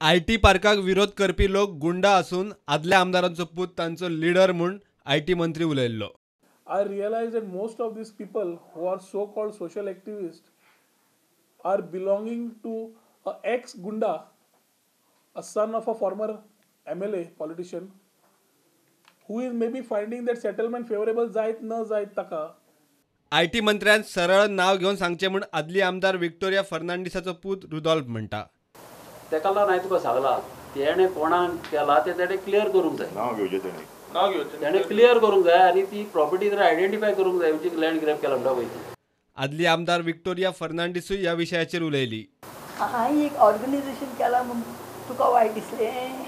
IT पार्काक विरोध करपी लोक गुंडा आसून आदल्या आमदारांचो पूत तांचो लिडर म्हूण IT मंत्री उलयल्लो. I realize that most of these people who are so called social activist are belonging to a ex goonda, a son of a former MLA politician who is maybe finding that settlement favourable जायत न जायत ताका. IT मंत्र्यान सरळ नाव घेवन सांगचें म्हूण आदली आमदार विक्टोरिया फर्नांडीसाचो पूत रुदोल्फ म्हणटा. तेका लागून हांवें तुका सांगलां, तेणें कोणाक केला तें तेणें क्लियर करूंक जाय, नांव घेवचें तेणें, नांव घेवचें तेणें क्लियर करूंक जाय आनी ती प्रॉपर्टी जर आयडेंटिफाय करूंक जाय म्हणजे लँड ग्रॅब केला म्हणटा पळय ती. आदली आमदार विक्टोरिया फर्नांडीसूय ह्या विशयाचेर उलयली. हांवें एक ऑर्गनायझेशन केलां म्हूण तुका वायट दिसलें,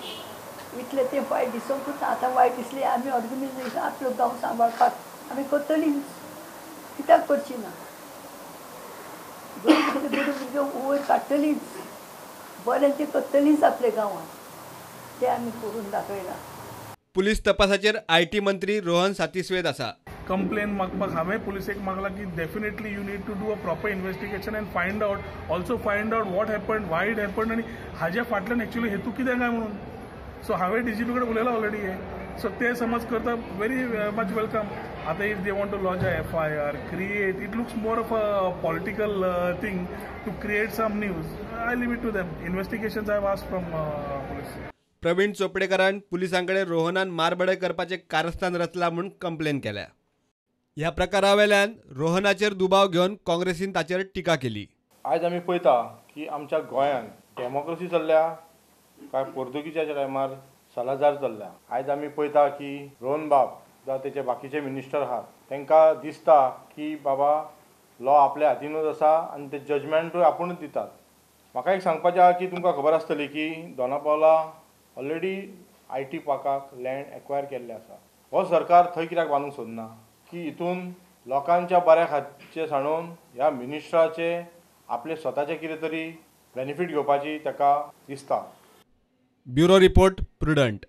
इतलें तें वायट दिसोंकूच आतां वायट दिसलें. आमी ऑर्गनायझेशन आपलो गांव सांबाळपाक आमी करतलीच, कित्याक करची ना? बरीं बरीं भुरगीं वयर काडटलीच, बरें तें करतलीच आपल्या गांवांत, तें आमी करून दाखयलां. पुलीस तपासाचेर IT मंत्री रोहन सातिस्वेद आसा. कंप्लेन मागपाक हांवें पुलिसेक मागला की definitely you need to do a proper investigation and find out, also find out what happened, why it happened आनी हाज्या फाटल्यान एक्चुअली हेतू कितें काय म्हणून. सो हांवें डीजीपी कडेन उलयलां ऑलरेडी हें. सो ते समज करता, व्हेरी मच welcome. आतां if they want to lodge a FIR, create, it looks more of a political thing to create some news. I leave it to them. Investigations I have asked from police. Praveen चोपडेकारान पुलिसांकडे रोहनान मारबडय करपाचें कारस्थान रचलां म्हूण complain केल्या. ह्या प्रकारावेल्यान रोहनाचेर दुबाव घेवन काँग्रेसीन ताचेर टिका केली. आयज आमी पळयता की आमच्या गोंयांत डेमोक्रेसी चल्ल्या काय पोर्तुगीजाच्या टायमार सलाजार चल्ल्या. आयज आमी पळयता की रोहन बाब जावं तेचे बाकीचे मिनिस्टर आहात, तांकां दिसता की बाबा लॉ आपल्या हातीनूच आसा आनी ते जजमेंटूय आपुणूच दितात. म्हाका एक सांगपाचें आहा की तुमकां खबर आसतली की Dona Paula already IT पार्काक land acquire केल्लें आसा. हो सरकार थंय कित्याक बांदूंक सोदना की हितून लोकांच्या बऱ्या खातीर सांडून ह्या मिनिस्टराचे आपले स्वताचे कितें तरी बेनिफीट घेवपाची ताका दिसता. Bureau report, Prudent.